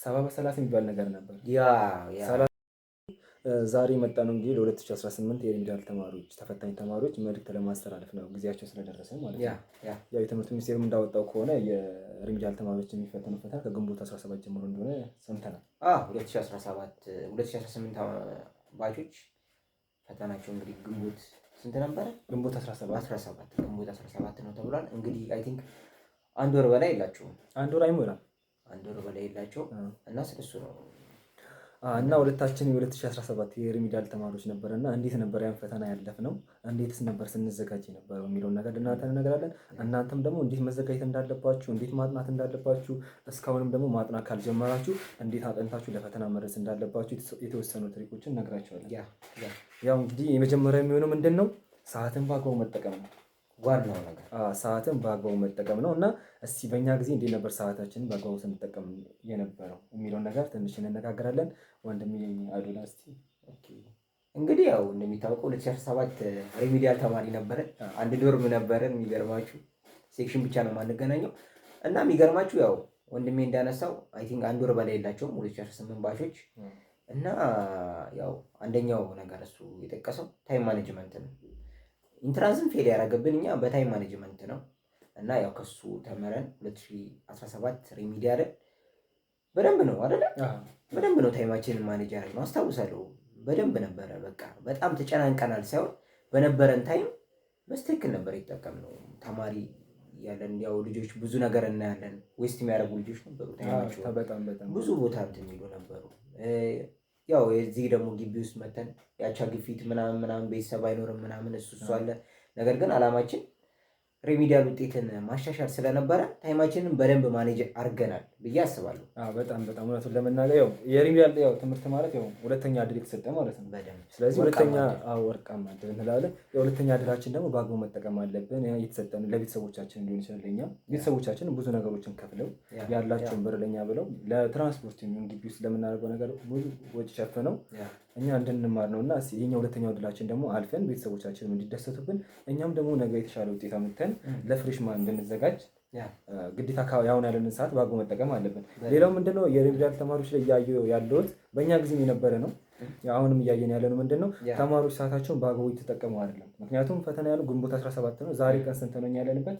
70 በ30 የሚባል ነገር ነበር። Yeah. ዛሬ የመጣ ነው እንግዲህ ለ2018 የ remedial ተማሪዎች፣ ተፈታኝ ተማሪዎች መልዕክት ለማስተላለፍ ነው፣ ጊዜያቸው ስለደረሰ ማለት ነው። ያው የትምህርት ሚኒስቴርም እንዳወጣው ከሆነ የ remedial ተማሪዎች የሚፈተኑ ፈተና ከግንቦት 17 ጀምሮ እንደሆነ ሰምተናል። 2017 2018 batch ኦች ፈተናቸው እንግዲህ ግንቦት ስንት ነበረ? ግንቦት 17። 17፣ ግንቦት 17 ነው ተብሏል። እንግዲህ I think አንድ ወር በላይ የላቸውም። አንድ ወር አይሞላም። አንድ ወር በላይ የላቸውም እና ስለሱ ነው። እና ሁለታችን የ2017 የ remedial ተማሪዎች ነበር እና እንዴት ነበር ያን ፈተና ያለፍነው፣ እንዴትስ ነበር ስንዘጋጅ የነበረው የሚለውን ነገር ለእናንተ እንነግራለን። እናንተም ደግሞ እንዴት መዘጋጀት እንዳለባችሁ፣ እንዴት ማጥናት እንዳለባችሁ፣ እስካሁንም ደግሞ ማጥናት ካልጀመራችሁ እንዴት አጥንታችሁ ለፈተና መድረስ እንዳለባችሁ የተወሰኑ trick ኦችን እነግራችኋለን። ያው እንግዲህ የመጀመሪያ የሚሆነው ምንድን ነው? ሰዓትን በአግባቡ መጠቀም ነው። ዋናው ነገር። ሰዓትን በአግባቡ መጠቀም ነው። እና እስቲ በእኛ ጊዜ እንዴት ነበር ሰዓታችንን በአግባቡ ስንጠቀም የነበረው የሚለውን ነገር ትንሽ እንነጋገራለን። ወንድሜ አዶላ እስቲ። እንግዲህ ያው እንደሚታወቀው 2017 remedial ተማሪ ነበረን። አንድ dorm ነበረን። የሚገርማችሁ section ብቻ ነው የማንገናኘው። እና የሚገርማችሁ ያው ወንድሜ እንዳነሳው I think አንድ ወር በላይ የላቸውም 2018 batch ኦች። እና ያው አንደኛው ነገር እሱ የጠቀሰው time management ነው። Entrance ን fail ያደረገብን እኛ በ time management ነው። እና ያው ከሱ ተምረን 2017 remedial ን በደንብ ነው አይደለ? በደንብ ነው time ኣችንን manage ያደረግነው፣ አስታውሳለሁ። በደንብ ነበረ። በቃ በጣም ተጨናንቀናል ሳይሆን በነበረን time በትክክል ነበር የተጠቀምነው። ተማሪ ያለን ያው ልጆች ብዙ ነገር እናያለን። Waste የሚያደርጉ ልጆች ነበሩ። Time ኣቸውን በጣም በጣም። ብዙ ቦታ እንትን የሚሉ ነበሩ። ያው የዚህ ደግሞ ግቢ ውስጥ መተን ያቻ ግፊት ምናምን ምናምን፣ ቤተሰብ አይኖርም ምናምን፣ እሱ እሱ አለ። ነገር ግን አላማችን remedial ውጤትን ማሻሻል ስለነበረ time ኣችንን በደንብ manage አድርገናል ብዬ አስባለሁ። በጣም በጣም። እውነቱን ለመናገር ያው የ remedial ያው ትምህርት ማለት ያው ሁለተኛ እድል የተሰጠ ማለት ነው። በደንብ። ስለዚህ ወርቃማ ሁለተኛ እድል። አዎ፣ ወርቃማ እድል እንላለን። የሁለተኛ እድላችን ደግሞ በአግባቡ መጠቀም አለብን። ያ የተሰጠን ለቤተሰቦቻችን ሊሆን ይችላል፣ ለእኛ ቤተሰቦቻችን ብዙ ነገሮችን ከፍለው ያላቸውን ብር ለኛ ብለው ለትራንስፖርት የሚሆን ግቢ ውስጥ ለምናደርገው ነገር ብዙ ወጪ ሸፍነው እኛ እንድንማር ነው። እና እስኪ የኛ ሁለተኛው እድላችን ደግሞ አልፈን ቤተሰቦቻችንም እንዲደሰቱብን፣ እኛም ደግሞ ነገ የተሻለ ውጤት አምጥተን ለ freshman እንድንዘጋጅ ግዴታ ያሁን ያለንን ሰዓት በአግባቡ መጠቀም አለብን። ሌላው ምንድነው የ remedial ተማሪዎች ላይ እያየሁ ያለሁት፣ በእኛ ጊዜም የነበረ ነው፣ አሁንም እያየን ያለ ነው፣ ምንድነው? ተማሪዎች ሰዓታቸውን በአግባቡ እየተጠቀሙ አይደለም። ምክንያቱም ፈተና ያለው ግንቦት 17 ነው። ዛሬ ቀን ስንት ነው እኛ ያለንበት?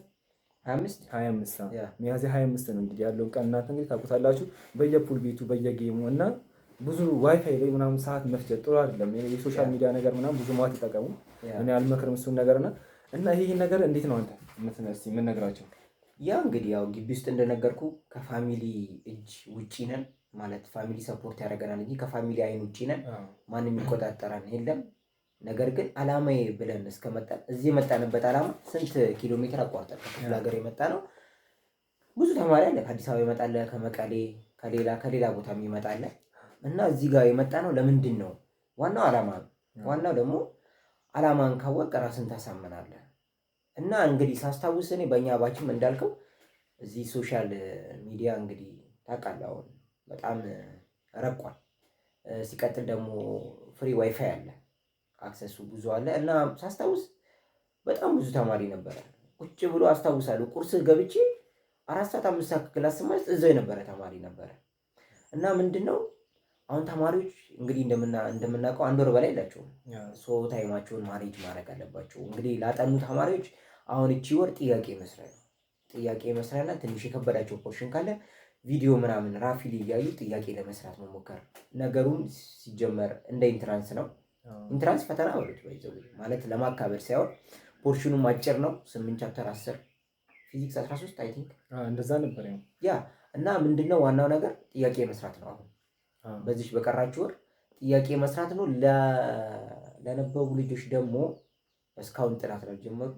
25። 25። ሚያዝያ 25 ነው እንግዲህ ያለውን ቀን እናንተ እንግዲህ ታውቁታላችሁ። በየ pool ቤቱ፣ በየ game ኡ እና ብዙ ዋይፋይ ላይ ምናምን ሰዓት መፍጀት ጥሩ አይደለም። የ social media ነገር ምናምን ብዙ አትጠቀሙ። እኔ አልመክርም እሱን ነገር። እና ይሄ ነገር እንዴት ነው አንተ እስኪ የምንነግራቸው? ያ እንግዲህ ያው ግቢ ውስጥ እንደነገርኩ ከ family እጅ ውጪ ነን፣ ማለት family support ያደርገናል እንጂ ከ family አይን ውጪ ነን። ማንም ይቆጣጠረን የለም። ነገር ግን አላማዬ ብለን እስከመጣን፣ እዚህ የመጣንበት አላማ፣ ስንት ኪሎ ሜትር አቋርጠን ከክፍለ ሀገር የመጣ ነው። ብዙ ተማሪ አለ። ከአዲስ አበባ ይመጣለ፣ ከመቀሌ፣ ከሌላ ከሌላ ቦታ ይመጣለ። እና እዚህ ጋር የመጣ ነው ለምንድን ነው? ዋናው አላማ ነው። ዋናው ደግሞ አላማን ካወቅ ራስን ታሳምናለህ። እና እንግዲህ ሳስታውስ እኔ በእኛ batch ም እንዳልከው እዚህ social media እንግዲህ ታውቃለህ አሁን በጣም ረቋል። ሲቀጥል ደግሞ free WiFi አለ፣ access ኡ ብዙ አለ። እና ሳስታውስ በጣም ብዙ ተማሪ ነበረ ቁጭ ብሎ፣ አስታውሳለሁ። ቁርስ ገብቼ 4 ሰዓት 5 ሰዓት class ስመለስ እዛው የነበረ ተማሪ ነበረ። እና ምንድን ነው አሁን ተማሪዎች እንግዲህ እንደምናውቀው አንድ ወር በላይ የላቸውም። So time ኣቸውን manage ማድረግ አለባቸው። እንግዲህ ላጠኑ ተማሪዎች አሁን እቺ ወር ጥያቄ መስሪያ ነው። ጥያቄ መስሪያና ትንሽ የከበዳቸው portion ካለ ቪዲዮ ምናምን roughly እያዩ ጥያቄ ለመስራት መሞከር። ነገሩን ሲጀመር እንደ entrance ነው። Entrance ፈተና በሉት ባይዘው፣ ማለት ለማካበድ ሳይሆን portion ኑም አጭር ነው። 8 chapter፣ 10 ፊዚክስ፣ 13 I think። እንደዛ ነበር ያው። Yeah፣ እና ምንድነው ዋናው ነገር ጥያቄ መስራት ነው። አሁን በዚች በቀራችሁ ወር ጥያቄ መስራት ነው። ለነበቡ ልጆች ደግሞ እስካሁን ጥናት ላልጀመሩ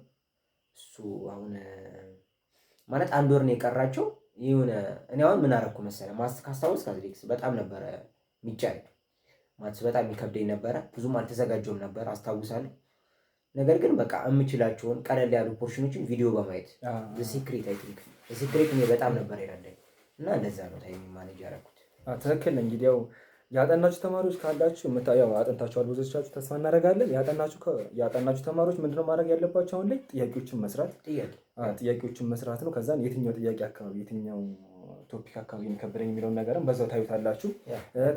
እሱ አሁን ማለት አንድ ወር ነው የቀራቸው። የሆነ እኔ አሁን ምን አደረኩ መሰለህ? Maths ካስታወስክ ከአትሌቲክስ በጣም ነበረ የሚጫነኝ፣ maths በጣም የሚከብደኝ ነበረ። ብዙም አልተዘጋጀውም ነበር አስታውሳለሁ። ነገር ግን በቃ የምችላቸውን ቀለል ያሉ portion ኖችን ቪዲዮ በማየት፣ Secret፣ I think Secret እኔ በጣም ነበር የረዳኝ እና እንደዛ ነው time manage ያደረኩት። ትክክል። እንግዲህ ያው ያጠናችሁ ተማሪዎች ካላችሁ፣ ያው አጥንታችኋል ብዙዎቻችሁ ተስፋ እናደርጋለን። ያጠናችሁ ተማሪዎች ምንድነው ማድረግ ያለባቸው? አሁን ላይ ጥያቄዎችን መስራት ጥያቄ ጥያቄዎችን መስራት ነው። ከዛን የትኛው ጥያቄ አካባቢ የትኛው topic አካባቢ የሚከብደኝ የሚለውን ነገርም በዛው ታዩታላችሁ።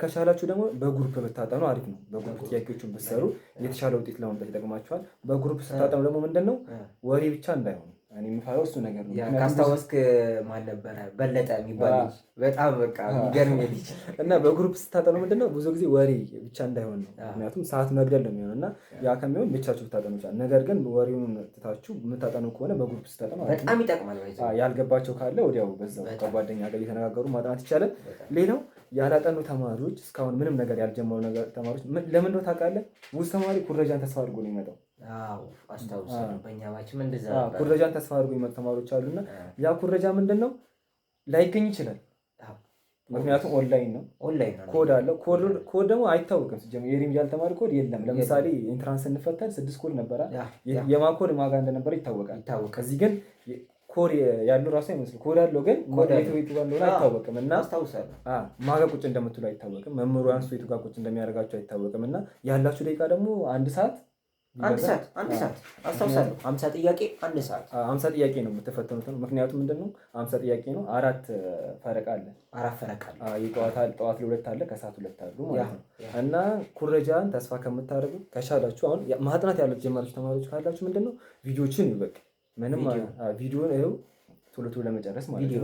ከቻላችሁ ደግሞ በ group ብታጠኑ አሪፍ ነው። በ group ጥያቄዎችን ብትሰሩ የተሻለ ውጤት ለማምጣት ይጠቅማችኋል። በ group ስታጠኑ ደግሞ ምንድን ነው ወሬ ብቻ እንዳይሆኑ እኔ የምፈራው እሱ ነገር ነው። ካስታወስክ ማን ነበረ በለጠ የሚባል ልጅ በጣም በቃ የሚገርም ልጅ እና በ group ስታጠኑ ምንድነው ብዙ ጊዜ ወሬ ብቻ እንዳይሆን ነው። ምክንያቱም ሰዓት መግደል ነው የሚሆነው እና ያ ከሚሆን ብቻችሁ ብታጠኑ ይቻላል። ነገር ግን ወሬውን ትታችሁ የምታጠኑ ከሆነ በ group ስታጠኑ በጣም ይጠቅማል። ያልገባቸው ካለ ወዲያው በዛው ከጓደኛ ጋር እየተነጋገሩ ማጥናት ይቻላል። ሌላው ያላጠኑ ተማሪዎች እስካሁን ምንም ነገር ያልጀመሩ ነገር ተማሪዎች ለምን ነው ታውቃለህ? ብዙ ተማሪ ኩረጃን ተስፋ አድርጎ ነው የሚመጣው። አዎ አስታውሳለሁ። በእኛ batch ም እንደዛ ነበር። ኩረጃን ተስፋ አድርጎ የሚመጡ ተማሪዎች አሉና ያ ኩረጃ ምንድነው ላይገኝ ይችላል። ምክንያቱም ኦንላይን ነው፣ ኦንላይን ነው፣ ኮድ አለው። ኮድ ደግሞ አይታወቅም። ሲጀምር የ remedial ተማሪ ኮድ የለም። ለምሳሌ entrance ስንፈተን 6 ኮድ ነበረ። የማ ኮድ ማጋ እንደነበረ ይታወቃል። ከዚህ ግን ኮድ ያለው ራሱ አይመስልም። ኮድ አለው ግን የቱ ጋር እንደሆነ አይታወቅም። እና ማጋ ቁጭ እንደምትሉ አይታወቅም። መምህሩ አንስቶ የቱ ጋር ቁጭ እንደሚያደርጋቸው አይታወቅም። እና ያላችሁ ደቂቃ ደግሞ አንድ ሰዓት አንድ ሰዓት አስታውሳለሁ። 50 ጥያቄ አንድ ሰዓት 50 ጥያቄ ነው የምትፈተኑት። ምክንያቱም ምንድነው 50 ጥያቄ ነው። 4 ፈረቃ አለ። 4 ፈረቃ አለ። የጠዋት ጠዋት 2 አለ፣ ከሰዓት 2 አሉ ማለት ነው። እና ኩረጃን ተስፋ ከምታደርጉ ከቻላችሁ አሁን ማጥናት ያላችሁ ጀማሪዎች ተማሪዎች ካላችሁ ምንድነው ቪዲዮችን ይበቅ ምንም ቪዲዮን ይኸው ቶሎ ቶሎ ለመጨረስ ማለት ነው። ቪዲዮ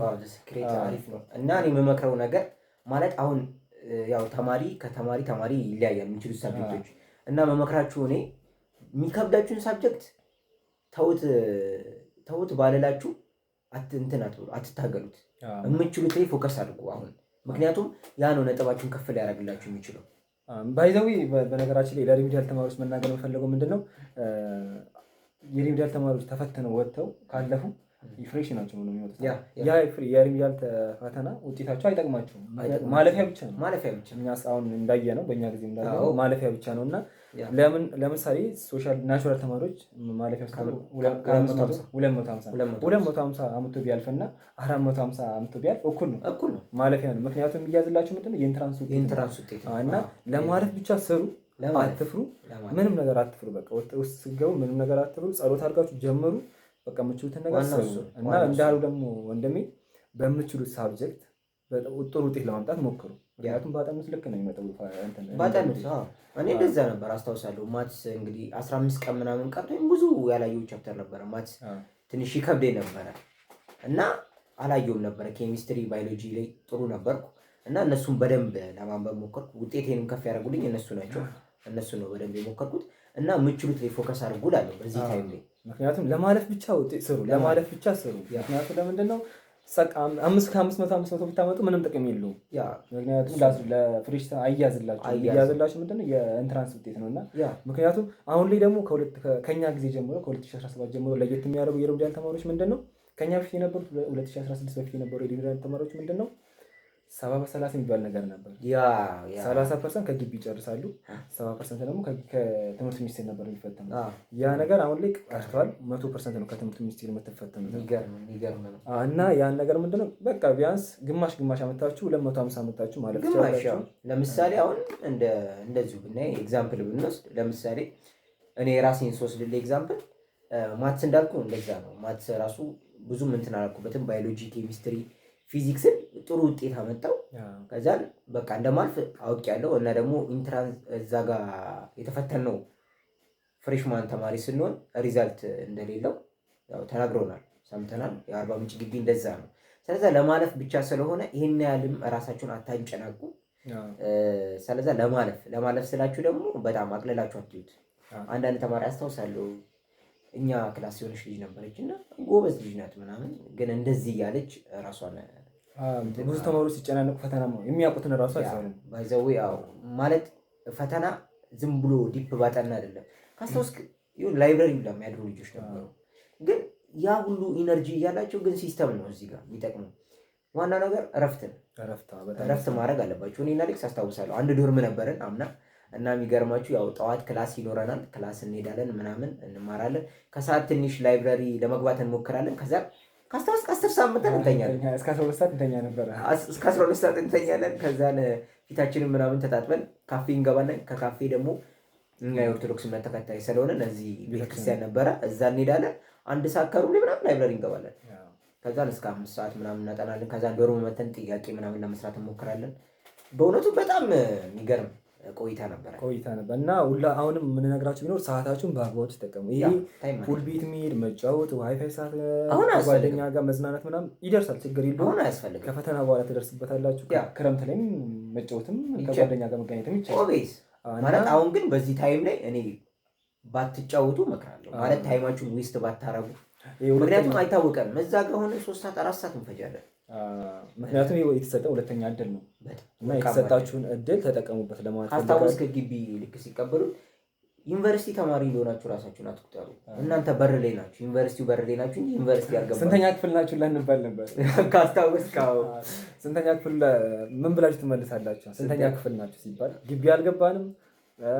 አሪፍ ነው። እና እኔ የምመክረው ነገር ማለት አሁን ያው ተማሪ ከተማሪ ተማሪ ይለያያል የሚችሉት subject ኦች እና መመክራችሁ እኔ የሚከብዳችሁን subject ተውት ባለላችሁ እንትን አትበሉ፣ አትታገሉት። የምትችሉት ላይ focus አድርጉ አሁን፣ ምክንያቱም ያ ነው ነጥባችሁን ከፍ ሊያደርግላችሁ የሚችለው። By the way በነገራችን ላይ ለ remedial ተማሪዎች መናገር የምፈልገው ምንድነው የ remedial ተማሪዎች ተፈትነው ወጥተው ካለፉ fresh ናቸው ነው የሚወጡት። ያ የ remedial ፈተና ውጤታቸው አይጠቅማቸውም። ማለፊያ ብቻ ነው። ማለፊያ ብቻ እኛ አሁን እንዳየነው በእኛ ጊዜ እንዳየነው ማለፊያ ብቻ ነው። እና ለምን ለምሳሌ social natural ተማሪዎች ማለፊያ 250 አምጥቶ ቢያልፍና 450 አምጥቶ ቢያልፍ እኩል ነው፣ እኩል ነው፣ ማለፊያ ነው። ምክንያቱም የሚያዝላችሁ ምንድነው የ entrance ውጤት ነው። እና ለማለፍ ብቻ ስሩ፣ አትፍሩ፣ ምንም ነገር አትፍሩ። በቃ ውስጥ ስትገቡ ምንም ነገር አትፍሩ። ጸሎት አድርጋችሁ ጀምሩ። በቃ የምችሉትን ነገር ስሩ። እና እንዳሉ ደግሞ ወንድሜ በምችሉት subject ጥሩ ውጤት ለማምጣት ሞክሩ። ምክንያቱም ባጠኑት ልክ ነው የሚመጣው። ባጠኑት እኔ እንደዛ ነበር አስታውሳለሁ። Maths እንግዲህ 15 ቀን ምናምን ቀርቶኝ ብዙ ያላየው chapter ነበረ። Maths ትንሽ ይከብደኝ ነበረ እና አላየውም ነበረ። ኬሚስትሪ፣ ባዮሎጂ ላይ ጥሩ ነበርኩ እና እነሱን በደንብ ለማንበብ ሞከርኩ። ውጤቴንም ከፍ ያደረጉልኝ እነሱ ናቸው። እነሱ ነው በደንብ የሞከርኩት። እና የምችሉት ላይ focus አድርጉ እላለሁ በዚህ time ላይ። ምክንያቱም ለማለፍ ብቻ ውጤት ስሩ፣ ለማለፍ ብቻ ስሩ። ምክንያቱም ለምንድነው 5 ከ500 500 ብታመጡ ምንም ጥቅም የለውም። ምክንያቱም ለ fresh አይያዝላችሁ። የሚያዝላችሁ ምንድነው የ entrance ውጤት ነውና። ምክንያቱም አሁን ላይ ደግሞ ከኛ ጊዜ ጀምሮ ከ2017 ጀምሮ ለየት የሚያደርጉ የ remedial ተማሪዎች ምንድነው ከኛ በፊት የነበሩት 2016 በፊት የነበሩ የ remedial ተማሪዎች ምንድነው 70/30 የሚባል ነገር ነበር። 30% ከግቢ ይጨርሳሉ፣ 70% ደግሞ ከትምህርት ሚኒስቴር ነበር የሚፈተኑት። ያ ነገር አሁን ላይ ቀርቷል። 100% ነው ከትምህርት ሚኒስቴር የምትፈተኑት። እና ያን ነገር ምንድነው በቃ ቢያንስ ግማሽ ግማሽ አመታችሁ 250 አመታችሁ ማለት ይቻላል። ለምሳሌ አሁን እንደዚሁ ብናይ example ብንወስድ ለምሳሌ እኔ ራሴን ስወስድ example maths እንዳልኩ እንደዛ ነው። Maths ራሱ ብዙም እንትን አላልኩበትም። ባዮሎጂ፣ ኬሚስትሪ፣ ፊዚክስን ጥሩ ውጤት አመጣው። ከዛን በቃ እንደማልፍ አውቄያለሁ። እና ደግሞ entrance እዛ ጋር የተፈተነው freshman ተማሪ ስንሆን result እንደሌለው ያው ተናግረውናል፣ ሰምተናል። የአርባ ምንጭ ግቢ እንደዛ ነው። ስለዛ ለማለፍ ብቻ ስለሆነ ይሄን ያህልም ራሳችሁን አታንጨናቁ። ስለዛ ለማለፍ ስላችሁ ደግሞ በጣም አቅልላችሁ አትዩት። አንዳንድ ተማሪ አስታውሳለሁ እኛ class የሆነች ልጅ ነበረች እና ጎበዝ ልጅ ናት ምናምን፣ ግን እንደዚህ እያለች ራሷን ብዙ ተማሪዎች ሲጨናነቁ ፈተና የሚያውቁትን ራሱ አይሰሩም። By the way ያው ማለት ፈተና ዝም ብሎ deep ባጠና አይደለም። ካስታውስክ ይሁን library ሁላ የሚያድሩ ልጆች ነበሩ። ግን ያ ሁሉ energy እያላቸው ግን system ነው እዚህ ጋር የሚጠቅመው። ዋና ነገር እረፍት ነው። እረፍት ማድረግ አለባቸው። እኔና ሌክስ አስታውሳለሁ አንድ dorm ነበረን አምና እና የሚገርማችሁ ያው ጠዋት class ይኖረናል። Class እንሄዳለን ምናምን እንማራለን። ከሰዓት ትንሽ library ለመግባት እንሞክራለን። ከዛ ካስታውስክ 10 ሰዓት መተን እንተኛለን። እስከ 12 ሰዓት እንተኛ ነበር። እስከ 12 ሰዓት እንተኛለን። ከዛን ፊታችንን ምናምን ተጣጥበን ካፌ እንገባለን። ከካፌ ደግሞ እኛ የኦርቶዶክስ እምነት ተከታይ ስለሆነ እዚህ ቤተክርስቲያን ነበረ፣ እዛ እንሄዳለን። 1 ሰዓት ከሩብ ላይ ምናምን library እንገባለን። ከዛን እስከ 5 ሰዓት ምናምን እናጠናለን። ከዛን dorm መተን ጥያቄ ምናምን ለመስራት እንሞክራለን። በእውነቱ በጣም የሚገርም ቆይታ ነበር እና ሁላ አሁንም የምንነግራችሁ ቢኖር ሰዓታችሁን በአግባቡ ተጠቀሙ። ይሄ pool ቤት መሄድ፣ መጫወት፣ ዋይፋይ ሰዓት ከጓደኛ ጋር መዝናናት ምናምን ይደርሳል፣ ችግር የለውም። ከፈተና በኋላ ትደርስበታላችሁ። ክረምት ላይም መጫወትም ከጓደኛ ጋር መገናኘትም ይቻላል ማለት። አሁን ግን በዚህ time ላይ እኔ ባትጫወቱ እመክራለሁ። ማለት time ኣችሁን waste ባታረጉ፣ ምክንያቱም አይታወቀንም። እዛ ጋር ሆነ 3 ሰዓት 4 ሰዓት እንፈጃለን። ምክንያቱም ይሄ የተሰጠ ሁለተኛ እድል ነው እና የተሰጣችሁን እድል ተጠቀሙበት ለማለት ካስታወስክ ግቢ ልክ ሲቀበሉ ዩኒቨርሲቲ ተማሪ እንደሆናችሁ ራሳችሁን አትቁጠሩ። እናንተ በር ላይ ናችሁ፣ ዩኒቨርሲቲው በር ላይ ናችሁ እንጂ ዩኒቨርሲቲ ያልገባችሁ ስንተኛ ክፍል ናችሁ ላንባል ነበር። ካስታወስክ ስንተኛ ክፍል ምን ብላችሁ ትመልሳላችሁ? ስንተኛ ክፍል ናችሁ ሲባል ግቢ አልገባንም፣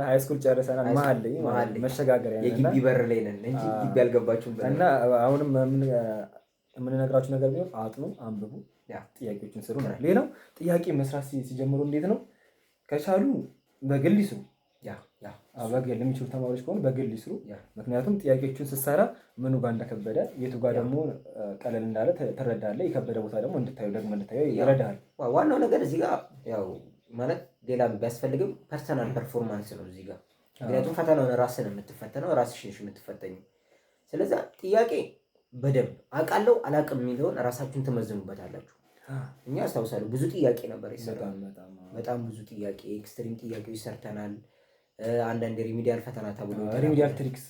high school ጨርሰናል፣ መሀል ላይ መሸጋገሪያ የግቢ በር ላይ ነን እንጂ ግቢ አልገባችሁም። እና አሁንም የምንነግራችሁ ነገር ቢሆን አጥኑ፣ አንብቡ፣ ጥያቄዎችን ስሩ ነው። ሌላው ጥያቄ መስራት ሲጀምሩ እንዴት ነው? ከቻሉ በግል ይስሩ። በግል የሚችሉ ተማሪዎች ከሆኑ በግል ይስሩ። ምክንያቱም ጥያቄዎችን ስትሰራ ምኑ ጋር እንደከበደ የቱ ጋር ደግሞ ቀለል እንዳለ ትረዳለህ። የከበደ ቦታ ደግሞ እንድታዩ ደግሞ እንድታዩ ይረዳል። ዋናው ነገር እዚህ ጋር ያው ማለት ሌላ ቢያስፈልግም personal performance ነው እዚህ ጋር። ምክንያቱም ፈተናውን ራስን የምትፈተነው ራስሽ ነሽ የምትፈተኘው። ስለዚህ ጥያቄ በደንብ አውቃለሁ አላውቅም የሚለውን ራሳችሁን ትመዝኑበታላችሁ። እኛ አስታውሳለሁ ብዙ ጥያቄ ነበር የሰራነው። በጣም ብዙ ጥያቄ extreme ጥያቄዎች ሰርተናል። አንዳንድ remedial ፈተና ተብሎ remedial tricks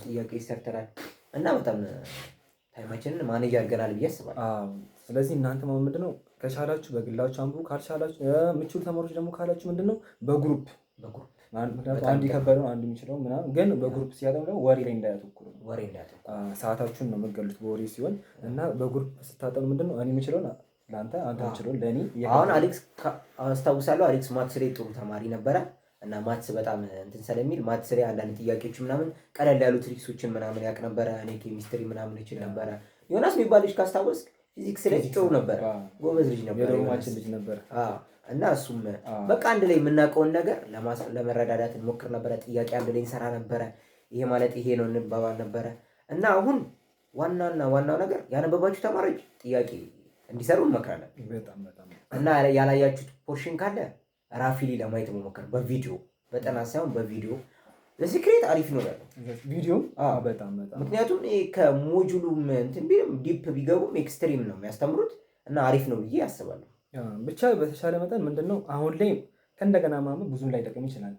ጥያቄዎች ሰርተናል እና በጣም time ኣችንን manage አድርገናል ብዬ አስባለሁ። ስለዚህ እናንተ ምንድነው ከቻላችሁ በግላችሁ አንብቡ፣ ካልቻላችሁ የምትችሉ ተማሪዎች ደግሞ ካላችሁ ምንድነው በ group ምክንያቱም አንድ የከበደውን አንድ የሚችለው ምናምን፣ ግን በ group ሲያጠኑ ደግሞ ወሬ ላይ እንዳያተኩሩ፣ ሰዓታችሁን ነው የምትገሉት በወሬ ሲሆን እና በ group ስታጠኑ ምንድነው እኔ የምችለውን ለአንተ፣ አንተ የምችለውን ለእኔ። አሁን አሌክስ አስታውሳለሁ፣ አሌክስ maths ላይ ጥሩ ተማሪ ነበረ እና maths በጣም እንትን ስለሚል maths ላይ አንዳንድ ጥያቄዎች ምናምን ቀለል ያሉ tricks ኦችን ምናምን ያውቅ ነበረ። እኔ ኬሚስትሪ ምናምን እችል ነበረ። ዮናስ የሚባል ልጅ ካስታወስክ ፊዚክስ ላይ ጥሩ ነበረ፣ ጎበዝ ልጅ ነበረ፣ የ dorm ኣችን ልጅ ነበረ። እና እሱም በቃ አንድ ላይ የምናውቀውን ነገር ለመረዳዳት እንሞክር ነበረ። ጥያቄ አንድ ላይ እንሰራ ነበረ። ይሄ ማለት ይሄ ነው እንባባል ነበረ። እና አሁን ዋናና ዋናው ነገር ያነበባችሁ ተማሪዎች ጥያቄ እንዲሰሩ እንመክራለን። እና ያላያችሁት portion ካለ roughly ለማየት መሞከር በቪዲዮ በጠና ሳይሆን በቪዲዮ The Secret አሪፍ ነው ያለው ቪዲዮ በጣም በጣም ምክንያቱም ከ module ኡም እንትን ቢልም deep ቢገቡም extreme ነው የሚያስተምሩት እና አሪፍ ነው ብዬ አስባለሁ። ብቻ በተሻለ መጠን ምንድነው አሁን ላይ ከእንደገና ማንበብ ብዙም ላይጠቅም ይችላል።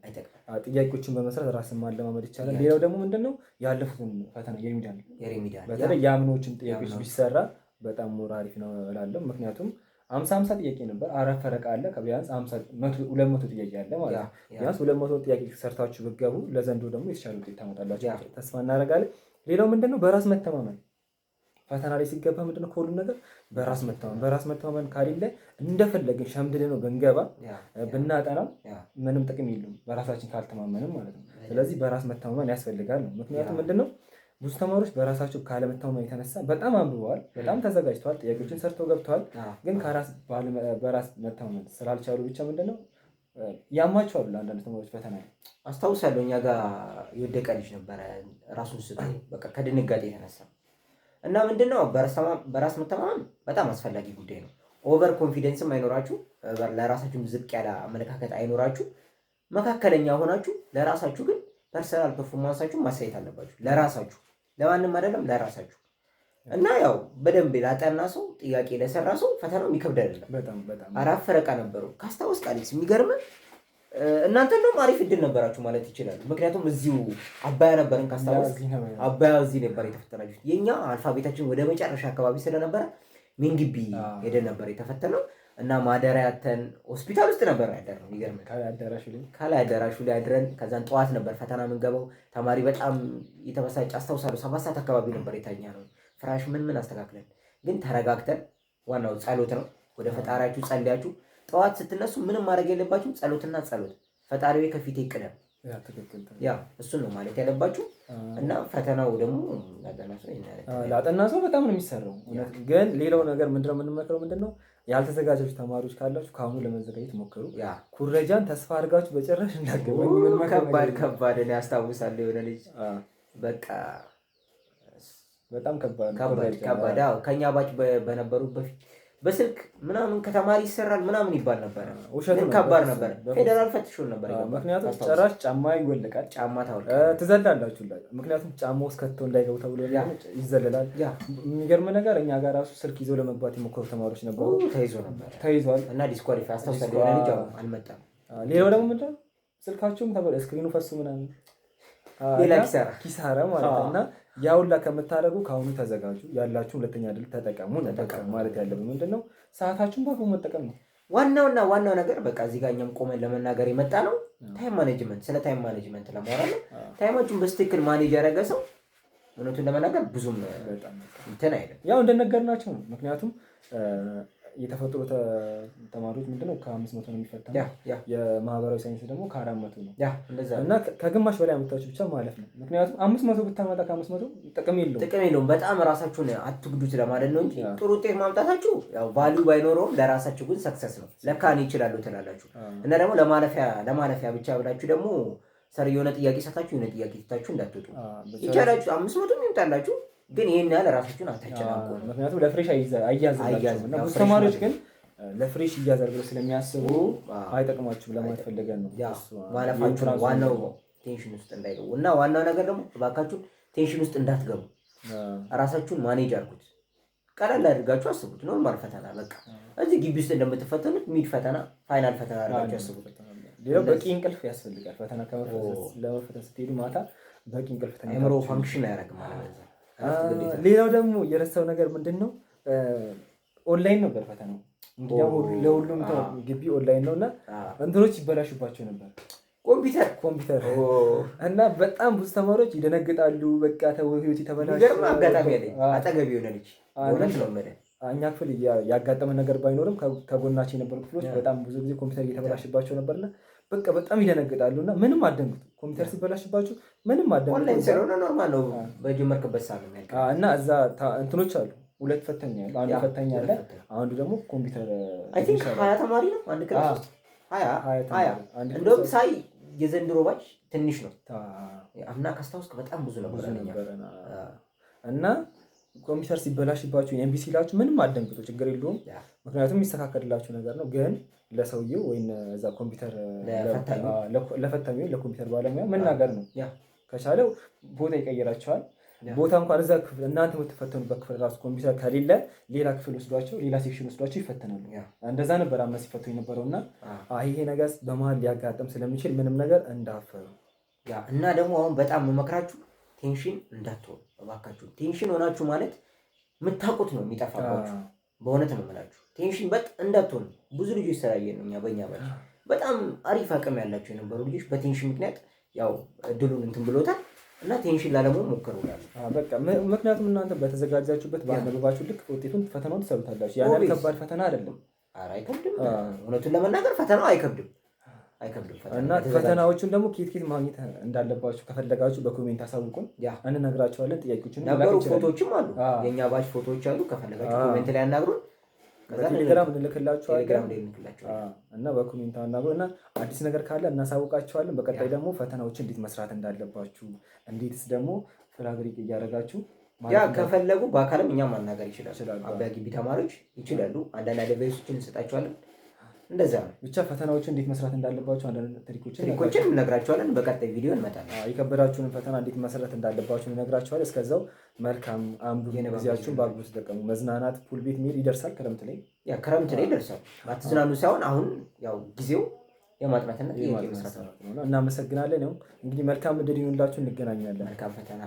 ጥያቄዎችን በመስራት ራስን ማለማመድ ይቻላል። ሌላው ደግሞ ምንድነው ያለፉትን ፈተና የ remedial በተለይ የአምኖችን ጥያቄዎች ቢሰራ በጣም more አሪፍ ነው እላለሁ። ምክንያቱም 50 ጥያቄ ነበር፣ አራት ፈረቃ አለ፣ ቢያንስ 200 ጥያቄ አለ ማለት ነው። ቢያንስ 200 ጥያቄ ሰርታችሁ ብትገቡ ለዘንድሮ ደግሞ የተሻለ ውጤት ታመጣላችሁ ተስፋ እናደርጋለን። ሌላው ምንድነው በራስ መተማመን ፈተና ላይ ሲገባ ምንድነው ከሁሉም ነገር በራስ መተማመን በራስ መተማመን ካሌለ እንደፈለግን ሸምድደን ነው ብንገባ ብናጠናም ምንም ጥቅም የለውም በራሳችን ካልተማመንም ማለት ነው። ስለዚህ በራስ መተማመን ያስፈልጋል ነው። ምክንያቱም ምንድነው ብዙ ተማሪዎች በራሳቸው ካለመተማመን የተነሳ በጣም አንብበዋል፣ በጣም ተዘጋጅተዋል፣ ጥያቄዎችን ሰርተው ገብተዋል። ግን በራስ መተማመን ስላልቻሉ ብቻ ምንድነው ያማቸዋል። አንዳንድ ተማሪዎች ፈተና ላይ አስታውሳለሁ እኛ ጋር የወደቀ ልጅ ነበረ ራሱን ስቶ በቃ ከድንጋጤ የተነሳ እና ምንድነው በራስ መተማመን በጣም አስፈላጊ ጉዳይ ነው። over confidence ም አይኖራችሁ፣ ለራሳችሁም ዝቅ ያለ አመለካከት አይኖራችሁ፣ መካከለኛ ሆናችሁ ለራሳችሁ ግን personal performance ኣችሁ ማሳየት አለባችሁ። ለራሳችሁ፣ ለማንም አይደለም፣ ለራሳችሁ። እና ያው በደንብ ላጠና ሰው ጥያቄ ለሰራ ሰው ፈተናው የሚከብድ አይደለም። አራት ፈረቃ ነበሩ ካስታወስክ አሌክስ፣ የሚገርምህ እናንተ እንደውም አሪፍ እድል ነበራችሁ ማለት ይችላል። ምክንያቱም እዚሁ አባያ ነበርን ካስታወስክ፣ አባያ እዚህ ነበር የተፈተናችሁት። የኛ alphabet ኣችን ወደ መጨረሻ አካባቢ ስለነበረ main ግቢ ሄደን ነበር የተፈተነው እና ማደሪያ አተን ሆስፒታል ውስጥ ነበር ያደርነው። ይገርምህ ከላይ አዳራሹ ላይ አድረን ከዛን ጠዋት ነበር ፈተና የምንገባው። ተማሪ በጣም የተበሳጨ አስታውሳለሁ። 7 ሰዓት አካባቢ ነበር የተኛ ነው። ፍራሽ ምን ምን አስተካክለን ግን ተረጋግተን፣ ዋናው ጸሎት ነው። ወደ ፈጣሪያችሁ ጸልያችሁ ጠዋት ስትነሱ ምንም ማድረግ የለባችሁም። ጸሎትና ጸሎት፣ ፈጣሪው ከፊቴ ይቅደም። ያ እሱን ነው ማለት ያለባችሁ። እና ፈተናው ደግሞ ላጠና ሰው በጣም ነው የሚሰራው። ግን ሌላው ነገር ምንድነው የምንመክረው ምንድነው ያልተዘጋጃችሁ ተማሪዎች ካላችሁ ከአሁኑ ለመዘጋጀት ሞክሩ። ኩረጃን ተስፋ አድርጋችሁ በጭራሽ እንዳትገቡ። ከባድ ከባድ። እኔ አስታውሳለሁ የሆነ ልጅ በቃ በጣም ከባድ ከባድ። ከኛ batch በነበሩ በፊት በስልክ ምናምን ከተማሪ ይሰራል ምናምን ይባል ነበር። ግን ከባድ ነበር። ፌደራል ፈትሾን ነበር። ምክንያቱም ጭራሽ ጫማ ይወልቃል፣ ጫማ ታወልቃለህ፣ ትዘላላችሁ። ምክንያቱም ጫማ ውስጥ ከተው እንዳይገቡ ተብሎ ይዘለላል። የሚገርም ነገር እኛ ጋር ራሱ ስልክ ይዘው ለመግባት የሞከሩ ተማሪዎች ነበሩ። ተይዞ ነበር፣ ተይዟል እና disqualify አስታውሳለሁ። የሆነ ልጅ አልመጣም። ሌላው ደግሞ ምንድን ነው ስልካቸውም ተበላ፣ screen ኡ ፈሱ ምናምን፣ ሌላ ኪሳራ ማለት ነው። እና ያ ሁላ ከምታደርጉ ከአሁኑ ተዘጋጁ። ያላችሁ ሁለተኛ እድል ተጠቀሙ ነው ማለት ያለብን። ምንድነው ሰዓታችሁን በአግባቡ መጠቀም ነው ዋናውና ዋናው ነገር። በቃ እዚህ ጋር እኛም ቆመን ለመናገር የመጣ ነው time management፣ ስለ time management ለማውራት ነው። time ኣችሁን በትክክል manage ያደረገ ሰው እውነቱን ለመናገር ብዙም እንትን አይልም። ያው እንደነገርናቸው ነው። ምክንያቱም የተፈጥሮ ተማሪዎች ምንድነው ከ500 ነው የሚፈተነው፣ የማህበራዊ ሳይንስ ደግሞ ከ400 ነው እና ከግማሽ በላይ አምጥታችሁ ብቻ ማለፍ ነው። ምክንያቱም 500 ብታመጣ ከ500 ጥቅም የለውም፣ ጥቅም የለውም። በጣም ራሳችሁን አትጉዱት ለማለት ነው እንጂ ጥሩ ውጤት ማምጣታችሁ ያው value ባይኖረውም ለራሳችሁ ግን success ነው። ለካ እኔ እችላለሁ ትላላችሁ። እና ደግሞ ለማለፊያ ብቻ ብላችሁ ደግሞ sir የሆነ ጥያቄ ሰታችሁ የሆነ ጥያቄ ትታችሁ እንዳትወጡ። ይቻላችሁ 500 ይምጣላችሁ ግን ይሄን ያህል ራሳችሁን አታጨናንቁ። ምክንያቱም ለ fresh አያዝላቸውም እና ብዙ ተማሪዎች ግን ለ fresh እያዛል ብለው ስለሚያስቡ አይጠቅማችሁም ለማለት ፈልገን ነው። ማለፋችሁ ዋናው tension ውስጥ እንዳይገቡ እና ዋናው ነገር ደግሞ እባካችሁን tension ውስጥ እንዳትገቡ ራሳችሁን manage አድርጉት። ቀለል አድርጋችሁ አስቡት። normal ፈተና በቃ እዚህ ግቢ ውስጥ እንደምትፈተኑት mid ፈተና፣ final ፈተና አድርጋችሁ አስቡት። ሌላው በቂ እንቅልፍ ያስፈልጋል። ፈተና ለመፈተን ስትሄዱ ማታ በቂ እንቅልፍ ተኝታችሁ አእምሮ function አያደርግም ማለት ነው። ሌላው ደግሞ የረሳው ነገር ምንድን ነው? ኦንላይን ነበር ፈተናው። እንግዲህ ለሁሉም ግቢ ኦንላይን ነው እና እንትኖች ይበላሹባቸው ነበር፣ ኮምፒውተር እና በጣም ብዙ ተማሪዎች ይደነግጣሉ። በቃ ተው ህይወት የተበላሸ። የሚገርም አጋጣሚ አለኝ። አጠገብ የሆነ ልጅ እውነት ነው የምልህ እኛ ክፍል ያጋጠመ ነገር ባይኖርም ከጎናቸው የነበሩ ክፍሎች በጣም ብዙ ጊዜ ኮምፒውተር እየተበላሽባቸው ነበርና በቃ በጣም ይደነግጣሉ። እና ምንም አትደንግጡ፣ ኮምፒውተር ሲበላሽባችሁ ምንም አትደንግጡ። ኦንላይን ስለሆነ normal ነው፣ በጀመርክበት ሰዓት ነው የሚያልቀው። እና እዛ እንትኖች አሉ፣ ሁለት ፈተኛ አለ፣ አንዱ ፈተኛ አለ፣ አንዱ ደግሞ ኮምፒውተር። I think 20 ተማሪ ነው አንድ class ውስጥ 20። እንደውም ሳይ የዘንድሮ batch ትንሽ ነው። አምና ካስታውስክ በጣም ብዙ ነበር እና ኮምፒውተር ሲበላሽባችሁ እምቢ ሲላችሁ ምንም አትደንግጡ፣ ችግር የለውም። ምክንያቱም የሚስተካከልላችሁ ነገር ነው። ግን ለሰውየው ወይም እዛ ኮምፒውተር ለፈታኙ ለኮምፒውተር ባለሙያ መናገር ነው። ከቻለው ቦታ ይቀይራቸዋል። ቦታ እንኳን እዛ ክፍል እናንተ የምትፈተኑበት ክፍል ራሱ ኮምፒውተር ከሌለ ሌላ ክፍል ወስዷቸው፣ ሌላ section ወስዷቸው ይፈተናሉ። እንደዛ ነበር አምና ሲፈተኑ የነበረው እና ይሄ ነገር በመሀል ሊያጋጥም ስለሚችል ምንም ነገር እንዳፈሩ እና ደግሞ አሁን በጣም መመክራችሁ tension እንዳትሆኑ እባካችሁ። tension ሆናችሁ ማለት የምታውቁት ነው የሚጠፋባችሁ። በእውነት ነው የምላችሁ tension እንዳትሆኑ። ብዙ ልጆች ስላየን ነው እኛ በእኛ batch በጣም አሪፍ አቅም ያላቸው የነበሩ ልጆች በ tension ምክንያት ያው እድሉን እንትን ብሎታል እና tension ላለመሆን ሞክሩ እላለሁ። በቃ ምክንያቱም እናንተ በተዘጋጃችሁበት ባነበባችሁ ልክ ውጤቱን ፈተናውን ትሰሩታላችሁ። ያን ከባድ ፈተና አይደለም። ኧረ አይከብድም። እውነቱን ለመናገር ፈተናው አይከብድም አይከብድም። እና ፈተናዎቹን ደግሞ ኬት ኬት ማግኘት እንዳለባችሁ ከፈለጋችሁ በ comment አሳውቁን፣ እንነግራችኋለን። ጥያቄዎችን ነበሩ፣ ፎቶዎችም አሉ፣ የእኛ batch ፎቶዎች አሉ። ከፈለጋችሁ comment ላይ አናግሩን፣ በቴሌግራም እንልክላችኋለን እና በ comment አናግሩን እና አዲስ ነገር ካለ እናሳውቃችኋለን። በቀጣይ ደግሞ ፈተናዎችን እንዴት መስራት እንዳለባችሁ፣ እንዴትስ ደግሞ ፍላግሪክ እያደረጋችሁ ያ ከፈለጉ በአካልም እኛም ማናገር ይችላሉ። አብያ ግቢ ተማሪዎች ይችላሉ። አንዳንድ advice ኦችን እንሰጣቸዋለን። እንደዛ ነው። ብቻ ፈተናዎችን እንዴት መስራት እንዳለባችሁ አንዳንድ trick ኦችን እንነግራችኋለን። በቀጣይ ቪዲዮ እንመጣለን። የከበዳችሁን ፈተና እንዴት መስራት እንዳለባችሁ እንነግራችኋለን። እስከዛው መልካም አንብቡ፣ ጊዜያችሁን በአግባቡ ተጠቀሙ። መዝናናት፣ pool ቤት መሄድ ይደርሳል። ክረምት ላይ ያ ክረምት ላይ ይደርሳል። አትዝናኑ ሳይሆን አሁን ያው ጊዜው የማጥናትና ጥያቄ መስራት ነው። እናመሰግናለን። ያው እንግዲህ መልካም እድል ይሁንላችሁ። እንገናኛለን። መልካም ፈተና።